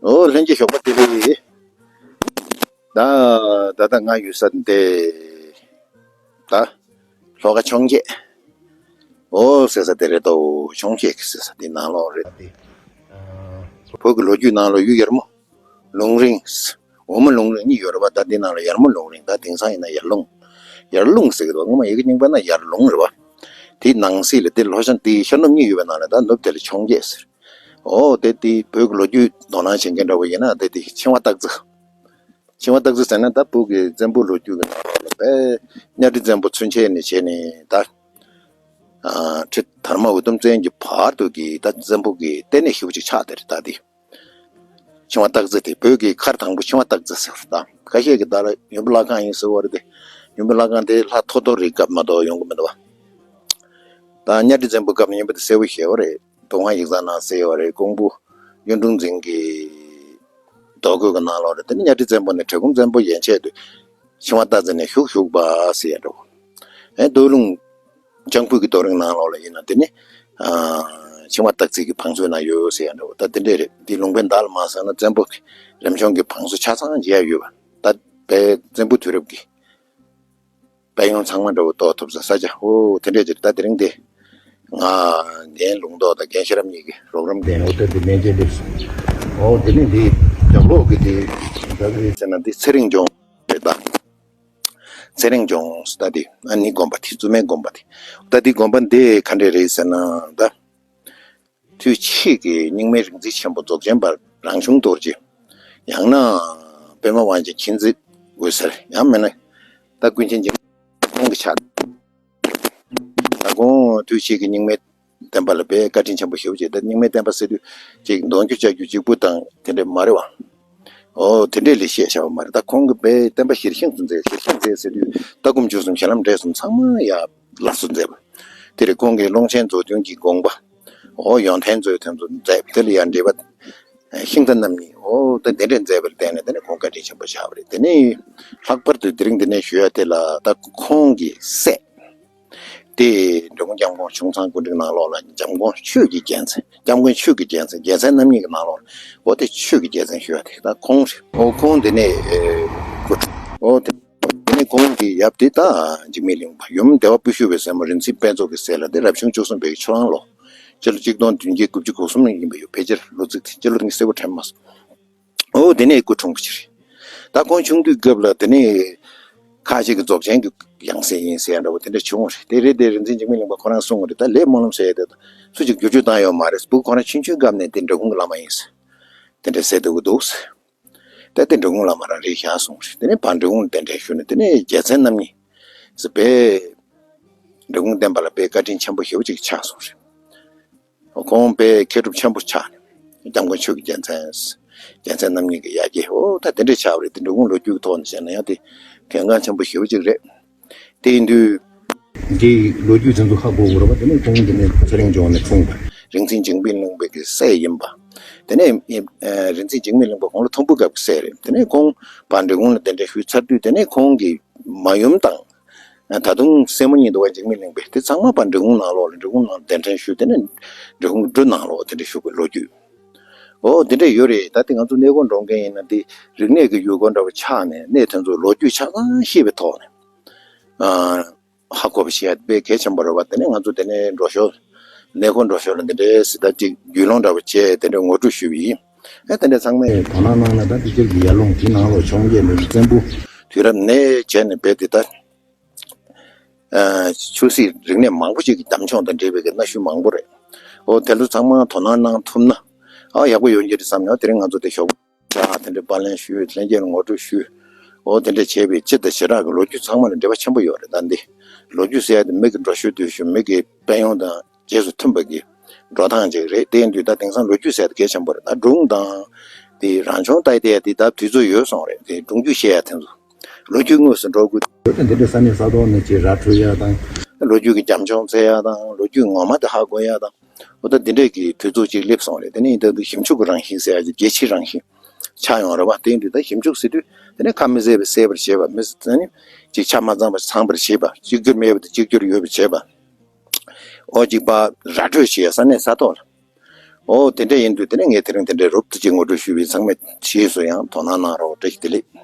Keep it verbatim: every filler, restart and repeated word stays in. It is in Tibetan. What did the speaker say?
ཨོ་ལྷན་རྒྱས་ཞོགས་པ་བདེ་ལེགས། ད་ད་ལྟ་ང་ཡོད་ས་འདི་ད་ལྷོ་ཁ་འཕྱོངས་རྒྱས། ཨོ་ཟེར་ས་དེ་རེད་དོ། འཕྱོངས་རྒྱས་ཀྱི་ཟེར་ས་དེ་ནང་ལོགས་རེད། བོད་ཀྱི་ལོ་རྒྱུས་ནང་ལ་ཡུལ་ཡར་མོ། ལུང་རིང་། འོ་མ་ལུང་རིང་གཉིས་ཡོད་རེད་པ། ད་འདི་ནང་ལ་ཡར་མོ་ལུང་རིང་། ད་དེང་སང་ཡིན་ན་ཡར་ལུང་། ཡར་ལུང་ཟེར་གི་འདུག་སྔོན་མ་ཡི་གེ་རྙིང་པ་ན་ཡར་ལུང་རེད་པ། དེའི་ནང་གསེས་ལ་དེ་ལྷོ་ཤམ་དེའི་ཤར་ནུབ་གཉིས་ཡོད་པའི་ནང་ལ་ད་ནུབ་དེ་ལ་འཕྱོངས་རྒྱས་ཟེར། ཨོ་དེ་དེ་བོད་ཀྱི་ལོ་རྒྱུས་དོ་སྣང་བྱེད་མཁན་འདྲ་བོ་ཡིན་ན་དེ་དེ་ཆིང་བ་སྟག་རྩེ། ཆིང་བ་སྟག་རྩེ་ཟེར་ན་ད་བོད་ཀྱི་བཙན་པོའི་ལོ་རྒྱུས་ཀྱི་ནང་ལ་དཔེ་གཉའ་ཁྲི་བཙན་པོ་ཚུན་ཆད་ནས་བྱས་ནས་ད། ཨ། ཁྲི་དར་མ་འུ་དུམ་བཙན་གྱི་བར་དུ་གི་ད་བཙན་པོ་གི་ལྟེ་གནས་ཞེ་པོ་ཅིག་ཆགས་དེ་རེད་ད་དེ། ཆིང་བ་སྟག་རྩེ་དེ་བོད་ཀྱི་མཁར་དང་པོ་ཆིང་བ་སྟག་རྩེ་ཟེར་བ་དང་ཁ་ཤས་ཀྱིས་ད་ལ་ཡུམ་བུ་བླ་སྒང་ཡིན་ཟེར་བ་རེད་དེ། ཡུམ་བུ་བླ་སྒང་དེ་ལྷ་ཐོ་ཐོ་རིའི་སྐབས་མ་གཏོགས་ཡོང་གི་མི་འདུག་བ། ད་གཉའ་ཁྲི་བཙན་པོའི་སྐབས་ནས་ཡིན་པ་དེ་གསལ་པོ་ཞེ་པོ་རེད། མདོ་སྔགས་ཡིག་ཚང་ནང་གསལ་ཡོད་རེད། ཀོང་པོ་གཡུང་དྲུང་འཛིན་གྱི་རྡོ་བརྐོས་ཀྱི་ནང་ལོགས་རེད། དེ་ནི་གཉའ་ཁྲི་བཙན་པོ་ནས་གྲི་གུམ་བཙན་པོ་ཡན་ཆད་དུ་ཆིང་བ་སྟག་རྩེ་ནས་བཞུགས་བཞུགས་པ་ཟེར་ཡ་འདྲ་བོ། ཨེ་སྟོད་ལུང་ལྗང་ཕུ་གི་རྡོ་རིང་ནང་ལོགས་ལ་ཡིན་ན་དེ་ནི་ཨ་ཆིང་བ་སྟག་རྩེ་གི་བང་མཛོད་ན་ཡོད་ཟེར་ཡ་འདྲ་བོ། ད་དེ་འདྲས་རེད། དེ་ལུང་པའི་མདའ་ལ་མ་བཟུང་ན་བཙན་པོ་གི་རིམ་བྱོན་གྱི་བང་མཛོད་ཆ་ཚང་མཇལ་ཡ་ཡོད་པ། ད་དཔེ་བཙན་པོ་དུས་རབས་ཀྱི་དཔལ་ཡོན་ཚང་མ་འདྲ་བོ་རྟོགས་ཐུབ་ས་ས་ཆ། ཨོ་དེ་འདྲས་ཅིག་ད་དེ་རིང་དེ་ང་རྒན་ལུང་རྟོགས་དང་རྒན་ཤེས་རབ་གཉིས་ཀྱིས་རོགས་རམ་བསྟེན་ནས་ཨོ་ད་དེ་ལན་ཆེ་སླེབས་སོང་། ཨོ་དེ་ནས་དེ་རྒྱབ་ལོགས་ཀྱི་དེ་ད་ག་རེ་ཟེར་ན་དེ་ཚེ་རིང་ལྗོངས་རེད་ད། ཚེ་རིང་ལྗོངས་ད་དེ་ཨ་ནི་དགོན་པ་དེ་བཙུན་མའི་དགོན་པ་དེ། ད་དེ་དགོན་པ་འདི་ག་འདྲས་རེད་ཟེར་ན་ད། དུས་ཕྱིས་ཀྱི་རྙིང་མའི་རིག་འཛིན་ཆེན་པོ་རྫོགས་ཆེན་པ་རང་བྱུང་རྡོ་རྗེ། ཡང་ན་པདྨ་དབང་ཆེན་མཁྱེན་བརྩེ་འོད་ཟེར། ཡང་མིན་ན་ད་ཀུན་མཁྱེན་འཇིགས་མེད་ཁོང་གི་ཕྱག། ད་ཁོང་དུས་ཕྱིས་ཀྱི་རྙིང་མའི་བསྟན་པ་ལ་དཔེ་བཀའ་དྲིན་ཆེན་པོ་ཞེ་པོ་ཅིག་ད་རྙིང་མའི་བསྟན་པ་ཟེར་དུས་ཅིག་འདོན་རྒྱུ་བཅའ་རྒྱུ་གཅིག་པུ་དང་དེ་འདྲས་མ་རེད་བ། ཨོ་དེ་འདྲས་ལས་བཤད་བྱ་བ་མ་རེད། ད་ཁོང་གིས་དཔེ་བསྟན་པ་གཞིར་བཞེངས་སུ་མཛད། གཞིར་བཞེངས་མཛད་ཟེར་དུས་ལྟ་སྒོམ་སྤྱོད་གསུམ་ཞལ་ལམ་འབྲས་གསུམ་ཚང་མ་ཡར་སླར་གསོ་མཛད་པ། དེ་རེད། ཁོང་གིས་ཀློང་ཆེན་མཛོད་བདུན་གྱི་དགོངས་པ། ཨོ་ཡོན་ཏན་མཛོད་དེ་ཚོ་མཛད། དེ་ལ་ཡང་འགྲེལ་པ་ཤིང་རྟ་རྣམ་གཉིས། ཨོ་ད་དེ་འདྲས་མཛད་པར་བརྟེན་ནས་དེ་ནས་ཁོང་བཀའ་དྲིན་ཆེན་པོ་ཆགས་པ་རེད། དེ་ནས་ལྷག་པར་དུ་དེ་རིང་འདི་ནས་ཞུ་ཡ་དེ་ལ་ད་ཁོང་གི་སྲས། དེ་འབྲི་གུང་སྐྱབས་མགོན་ཆུང་ཚང་སྐུ་ཕྲེང་ནང་ལོགས་ལ་སྐྱབས་མགོན་ཆོས་ཀྱི་རྒྱལ་མཚན། སྐྱབས་མགོན་ཆོས་ཀྱི་རྒྱལ་མཚན། རྒྱལ་མཚན་རྣམ་གཉིས་ཀྱི་ནང་ལོགས་ལ་ཨོ་དེ་ཆོས་ཀྱི་རྒྱལ་མཚན་ཞུ་ཡ་དེ་ད་ཁོང་རེད། ཨོ་ཁོང་དེ་ནས་ཨོ་དེ། དེ་ནས་ཁོང་གི་ཡབ་དེ་ད་འཇིགས་མེད་གླིང་པ་ཡུམ་བདེ་བ་སྤུན་ཤུ་པའི་སྲས་མོ་རིག་འཛིན་དཔལ་རྫོགས་ཀྱི་སྲས་ལ་དེ་རབ་བྱུང་བཅུ་གསུམ་པའི་ཆུ་གླང་ལོ། སྤྱི་ལོ་གཅིག་སྟོང་བདུན་བརྒྱ་དགུ་བཅུ་གོ་གསུམ་ལ་ཡིན་པ་ཡོད། ཕལ་ཆེར་ལོ་ཚིགས་དེ་སྤྱི་ལོ་དེ་ངས་གསལ་པོ་དྲན་མ་སོང་། ཨོ་དེ་ནས་སྐུ་འཁྲུངས་པ་ཅིག་རེད། ད་ཁོང་ཆུང་དུས་སྐབས་ལ་དེ་ནས་ཁ་ཅིག་གི་རྫོགས་ཆེན་གྱི་ཡང་སྲིད་ཡིན་ཟེར་ཡ་འདྲ་བོ་དེ་འདྲ་བྱུང་བ་རེད། དེ་རེད་དེ་རིག་འཛིན་འཇིགས་མེད་གླིང་པ་ཁོ་རང་གསུང་བ་རེད། ད་ལས་སྨོན་ལམ་ཟེར་ཡ་དེ་ད་སུ་ཅིག་བསྒྱུར་བཅོས་བཏང་ཡོད་མ་རེད། བུ་ཁོ་རང་ཆུང་ཆུང་སྐབས་ནས་དེ་འབྲི་གུང་གི་བླ་མ་ཡིན་ཟེར་དེ་འདྲ་ཟེར་འདུག་གི་འདུག་ཟེར། ད་དེ་འབྲི་གུང་བླ་མ་རང་རེད་བཞག་སོང་རེད། དེ་ནས་ཕར་འབྲི་གུང་ལ་གདན་འདྲེན་ཞུས་ནས་དེ་ནས་རྒྱལ་མཚན་རྣམ་གཉིས་སུ་དཔེ་འབྲི་གུང་བསྟན་པ་ལ་དཔེ་བཀའ་དྲིན་ཆེན་པོ་ཞེ་པོ་ཅིག་ཆགས་སོང་རེད། ཁོང་དཔེ་མཁས་གྲུབ་ཆེན་པོ་ཆགས་ནས་སྐྱབས་མགོན་ཆོས་ཀྱི་རྒྱལ་མཚན། རྒྱལ་མཚན་རྣམ་གཉིས་ཀྱི་ཡ་གྱལ། ཨོ་ད་དེ་འདྲས་ཆགས་པ་རེད། དེ་འབྲི་གུང་ལོ་རྒྱུས་ཀྱི་ཐོག་ནས་བཤད་ན་ཡང་དེ་གལ་འགངས་ཆེན་པོ་ཞེ་པོ་ཅིག་རེད། དེ་ཡིན་དུས། འདིའི་ལོ་རྒྱུས་དེ་ཚོ་ཧ་གོ་དགོས་རེད་པ། དེ་ནས་ཁོང་དེ་ནས་ཚེ་རིང་ལྗོངས་ནས་འཁྲུངས་པ། རིག་འཛིན་འཇིགས་མེད་གླིང་པའི་གི་སྲས་ཡིན་པ། དེ་ནས་ཨ་རིག་འཛིན་འཇིགས་མེད་གླིང་པ་ཁོང་ལ་མཐོན་པོ་སྐབས་ཀྱི་སྲས་རེད། དེ་ནས་ཁོང་ཕར་འབྲི་གུང་ལ་གདན་འདྲེན་ཞུས་ཚར་དུས་དེ་ནས་ཁོང་གི་མ་ཡུམ་དང་། ད་དུང་སྲས་མོ་གཉིས་འདུག་པ། འཇིགས་མེད་གླིང་པའི་དེ་ཚང་མ་ཕར་འབྲི་གུང་ནང་ལོགས་ལ་འབྲི་གུང་ནང་གདན་འདྲེན་ཞུས། དེ་ནས་འབྲི་གུང་འབྲུ་ནང་ལོགས་དེ་འདྲ་བཞུགས་པའི་ལོ་རྒྱུས། ཨོ་དེ་འདྲ་ཡོད་རེད། ད་དེ་ང་ཚོ་གནས་སྐོར་འགྲོ་མཁན་ཡིན་ན་དེ་རིག་གནས་ཀྱི་ཡུལ་སྐོར་འདྲ་བོ་ཆགས་ནས་གནས་དེ་ཚོ་ལོ་རྒྱུས་ཆ་ཚང་ཤེས་པའི་ཐོག་ནས། ཨ། ཧ་གོ་བ་ཞིག་དཔེ་གལ་ཆེན་པོ་རེད་པ། དེ་ནས་ང་ཚོ་དེ་ནས་འགྲོ་ཞོར། གནས་སྐོར་འགྲོ་ཞོར་ལ་འདི་འདྲའི་སྲིད་ད་ཅིག་རྒྱུས་ལོན་འདྲ་བོ་བྱས་དེ་འདྲའི་ངོ་སྤྲོད་ཞུས་པ་ཡིན། ཨེ་དེ་འདྲ་ཚང་མས་དོ་སྣང་གནང་ན་ད་དེ་ཅིག་གི་ཡར་ཀླུང་དེའི་ནང་ལོགས་འཕྱོངས་རྒྱས་ནས་བཙན་པོ་དུས་རབས་ནས་བྱས་ནས་རྦད་དེ་ད། ཨ་ཆོས་སྲིད་རིག་གནས་མང་པོ་ཞིག་གི་བདམས་ཕྱོགས་དང་འབྲེལ་བའི་གི་གནའ་ཤུལ་མང་པོ་རེད། ཨོ་དེ་ཚོ་ཚང་མ་དོ་སྣང་གནང་ཐུབ་ན་ཨ་ཡག་པོ་ཡོང་རྒྱུ་རེད་བསམ་ནས་དེ་རིང་ང་ཚོ་དེ་ཞོགས། ཅག་དེ་འདྲའི་པར་ལེན་ཞུས། ལྷན་རྒྱས་ལ་ངོ་སྤྲོད་ཞུས། འོ་དེ་འདྲ་བྱས་པའི་སྤྱི་དང་བྱེ་བྲག་གི་ལོ་རྒྱུས་ཚང་མ་ལ་འབྲེལ་བ་ཆེན་པོ་ཡོད་རེད། ད་འདི་ལོ་རྒྱུས་ཟེར་ཡ་དེ་མི་གི་འགྲོ་ཤུལ་སྡོད་ཤུལ་མི་གི་དཔལ་ཡོན་དང་རྗེས་སུ་མཐུན་པ་གི་འགྲོ་སྟངས་ཅིག་རེད། དེ་ཡིན་དུས་ད་དེང་སང་ལོ་རྒྱུས་ཟེར་ཡ་དེ་གལ་ཆེན་པོ་རེད། ད་སྒྲུང་དང་དེ་རང་བྱུང་ལྟ་ཡ་དེ་ཡ་དེ་ད་དུས་ཚོད་ཡོལ་སོང་རེད། དེ་སྒྲུང་རྒྱུད་བཤད་ཡ་དེ་ཚོ་ལོ་རྒྱུས་དངོས་སུ་འགྲོ་དགོས། འདི་འདྲའི་ས་གནས་ས་ཐོག་ནས་ཅིག་ར་འཕྲོད་ཡ་དང་། ལོ་རྒྱུས་ཀྱི་རྒྱབ་ལྗོངས་འཚོལ་ཡ་དང་། ལོ་རྒྱུས་ངོ་མ་དེ་ཧ་གོ་ཡ་དང་། འོ་ད་འདི་འདྲས་ཀྱི་དུས་ཚོད་ཅིག་སླེབས་སོང་རེད། དེ་ནས་ཡིན་ད་དུང་ཞིབ་འཇུག་གི་རང་བཞིན་ཟེར་ཡ་ཅིག་རྒྱལ་སྤྱིའི་རང་བཞིན་ཆགས་ཡོང་རེད་བ། དེ་ཡིན་དུས་ད་ཞིབ་འཇུག་ཟེར་དུས་དེ་ནས་ཁ་མི་བཟས་པའི་བཟས་པར་བྱེད་པ། མི་ཟ་ནི་ཅིག་ཆ་མ་ཚང་བ་ཚང་བར་བྱེད་པ། གཅིག་གྱུར་མེད་པ་དེ་གཅིག་གྱུར་ཡོད་པར་བྱེད་པ། འོ་གཅིག་པ་ར་འཕྲོད་བྱེད་ཡ་ས་གནས་ས་ཐོག་ལ། ཨོ་དེ་འདྲ་ཡིན་དུས་དེ་ནས་ངས་དེ་རིང་དེ་འདྲའི་རོབ་ཏུ་ཅིག་ངོ་སྤྲོད་ཞུས་པའི་ཚང་མས་རྗེས་སུ་ཡང་དོ་སྣང་གནང་རོགས། བཀྲ་ཤིས་བདེ་ལེགས།